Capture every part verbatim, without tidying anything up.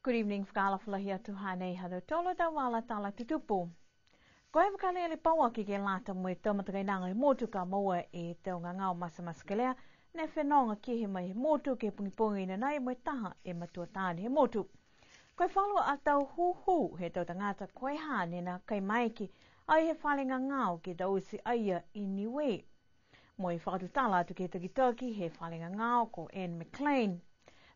Good evening, fakaalofa lahi atu, hanei ha tautolu a tau vala tala tutupu. Ko e vakalele pauaki ke lata mo e tau matakainaga he motu ka moua e tau gagao matematekelea, ne fenoga kehe mai he motu ke he pogipogi ne nai mo e taha e matua taane he motu. Ko e falu a tau hūhū he tau tagata ko e ha ne nākai maeke ai he fale gagao ke taute a ia i Niue. Mo e fakatutala atu ke he takitaki he fale gagao ko Anne McLean.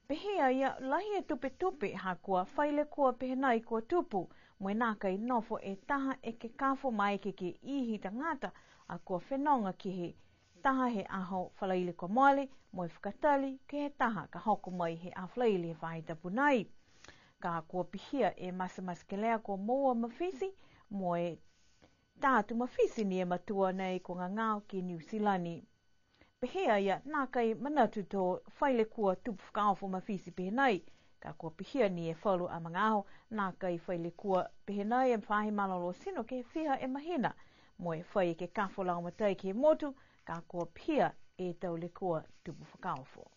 Pehē a ia lahi e tupetupe ha kua fai lekua pehē nai kua tupu, mo e nākai nofo e taha ekekafo maeke ke ihi tagata, a kua fenoga ke he taha he aho Falaile kua mole, mo e fakatali ke he taha ka hoko mai he aho Falaile he faahi tapu nai. Ka kua pihia e matematekelea kua moua mafiti, mo e tā atu mafiti ni e matua nei kua gagao ki Niu Silani. Pehē a ia, nākai manatu to fai lekua tupu fakaofo mafiti pehē nai, ka kua pihia ni e falu a magaaho, nākai fai lekua pehē nai e faahi malolō tino ke fiha e mahina, mo e fai ekekafo lagomatai ke he motu, ka kua pihia e tau lekua tupu fakaofo.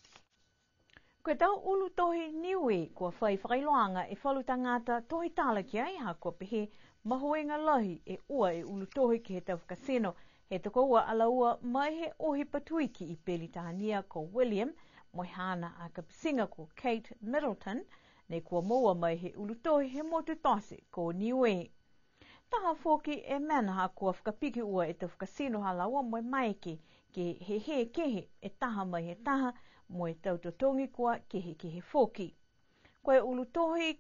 Ko e tau ulu tohi Niue, kua fai fakailoaga e falu tagata tohi tala ki ai, ha kua pehē mahuiga lahi e ua e ulu tohi ke he tau fakatino, he tokoua a laua mai he ohi Patuiki i Peritania ko William, mo e haana a kapitiga ko Kate Middleton, ne kua moua mai he ulu tohi he motu tote ko Niue. Taha foki e mena ha kua fakapiki ua e tau fakatino ha laua mo e maeke ke hehē kehe e taha mai he taha mo e tau totogi kua kehekehe foki. Ko e ulu tohi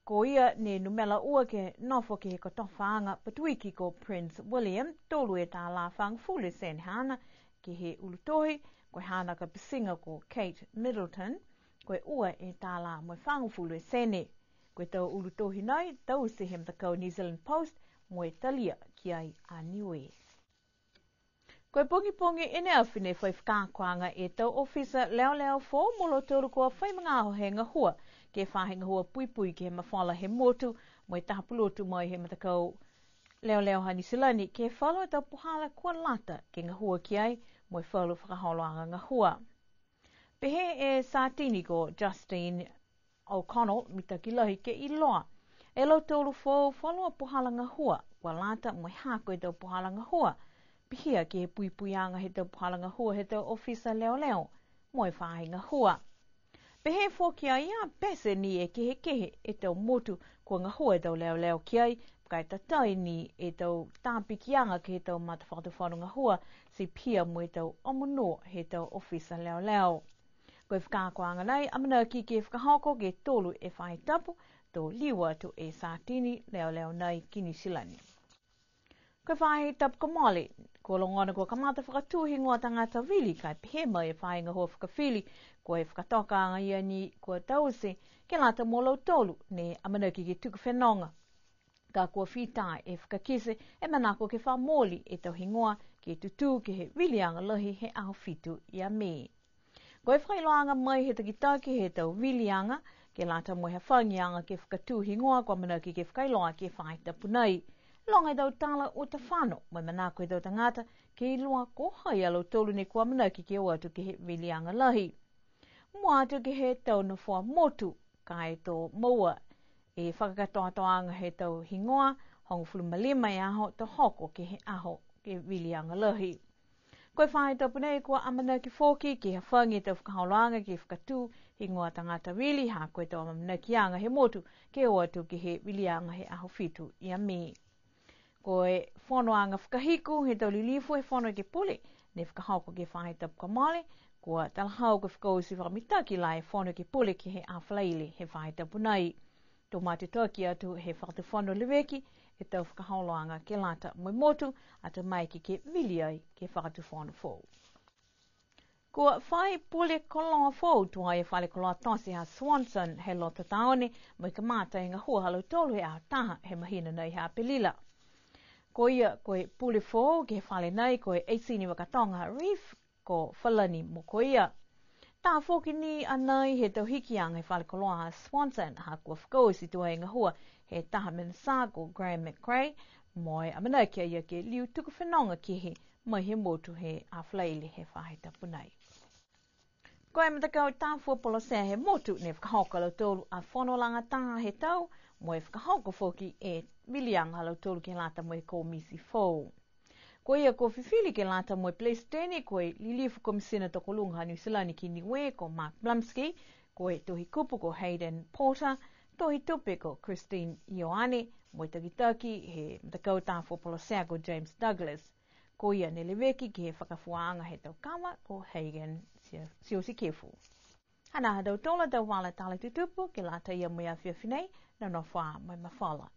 ko ia ne numela ua ke nofo ke he kotofaaga Patuiki ko Prince William, tolu e tālā fagofulu e sene haana ke he ulu tohi, ko e haana kapitiga ko Kate Middleton, ko e ua e tālā mo e fagofulu e sene. Ko e tau ulu tohi nai, taute he matakau New Zealand Post, mo e talia ki ai a Niue. Ko e pogipogi i ne afi ne fai fakaakoaga e tau ofisa leoleo foou mo lautolu kua fai magaaho he gahua, ke he faahi gahua puipui ke he mafola he motu, mo e taha pulotu mai he matakau leoleo ha Niu Silani, ke he falu a tau puhala kua lata ke gahua ki ai, mo e falu fakaholoaga gahua. Pehē e Satini ko Justine O'Connell, mitaki lahi ke iloa e lautolu foou falu a puhala gahua, kua lata mo e hako e tau puhala gahua. Pihia ke he puipuiaga he tau puhala gahua he tau ofisa leoleo, mo e faahi gahua. Pehē foki a ia, pete ni e kehekehe e tau motu kua gahua e tau leoleo ki ai, ka e tatai ni e tau tapikiaga ke he tau matafakatufono gahua, ti pihia mo e tau omonuo he tau ofisa leoleo. Ko e fakaakoaga nei, amanaki ke fakahoko ke tolu e faahi tapu, to liu atu e Satini leoleo nei ki Niu Silani. Ko e faahi tapu kua mole, kua logona kua kamata fakatū higoa tagata vili, ka e pehē mai e faahi gahua fakafili, ko e fakatokaaga ia ni kua taute, ke lata mo lautolu, ne amanaki ke tuku fenoga. Ka kua fita e fakakite, e manako ke fakamooli e tau higoa, ke tutū ke he viliaga lahi he aho fitu ia Me. Ko e fakailoaga mai he takitaki he tau viliaga, ke lata mo e hafagiaga ke fakatū higoa kua amanaki ke fakailoa ke he faahi tapu nei. Loga e tau tala uta fano, mo e manako e tau tagata, ke iloa ko hai a lautolu ne kua amanaki ke o atu ke he viliaga lahi. Mua atu ke he tau nofoa motu, ka e to moua e fakakatoatoaga he tau higoa, hogofulu ma lima e aho, to hoko ke he aho ke viliaga lahi. Ko e faahi tapu nei kua amanaki foki ke hafagi e tau fakaholoaga ke fakatū higoa tagata vili, ha ko e tau amanakiaga he motu ke o atu ke he viliaga he aho fitu ia Me. Ko e fonoaga fakahiku he tau lilifu he Fono Ekepule, ne fakahoko ke he faahi tapu kua mole, kua talahau ko e fakaoti fakamitaki la e Fono Ekepule ke he aho Falaile he faahi tapu nei. To matutaki atu he Fakatufono Leveki e tau fakaholoaga ke lata mo e motu, ato maeke ke vili ai ke he Fakatufono foou. Kua fai pule koloa foou tuai e fale koloa tote ha Swanson he loto taone, mo e kamata e gahua ha lautolu he aho taha he mahina nei ha Apelila. Ko ia, ko e pule foou ke he fale nei, ko e Eighteen Vakatoga Reef, ko Falani mo ko ia. Taha foki ni a nei he tau hikiaga he fale koloa ha Swanson, ha kua fakaoti tuai e gahua he taha minisita ko Graham McCrae, mo e amanaki a ia ke liu tuku fenoga kehe mai he motu he aho Falaile he faahi tapu nei. Ko e matakau tā fua polosea he motu ne fakahoko a lautolu a fono lagataha he tau, mo e fakahoko foki e viliaga ha lautolu ke lata mo e komiti foou. Ko ia kua fifili ke lata mo e Pelesiteni, ko e Lilifu Komisina Tokoluga ha Niu Silani ki Niue, ko Mark Blumsky, ko e Tohi Kupu ko Hayden Porter, Tohi Tupe ko Christine Ioane, mo e takitaki he matakau tā fua polosea ko James Douglas. Ko ia ne leveki ke he fakafuaaga he tau kava ko Hagen Sio-, Siosikefu. Hanā ha tautolu a tau vala tala tutupu ke lata ia mo e afiafi nei, nonofo ā mo e mafola.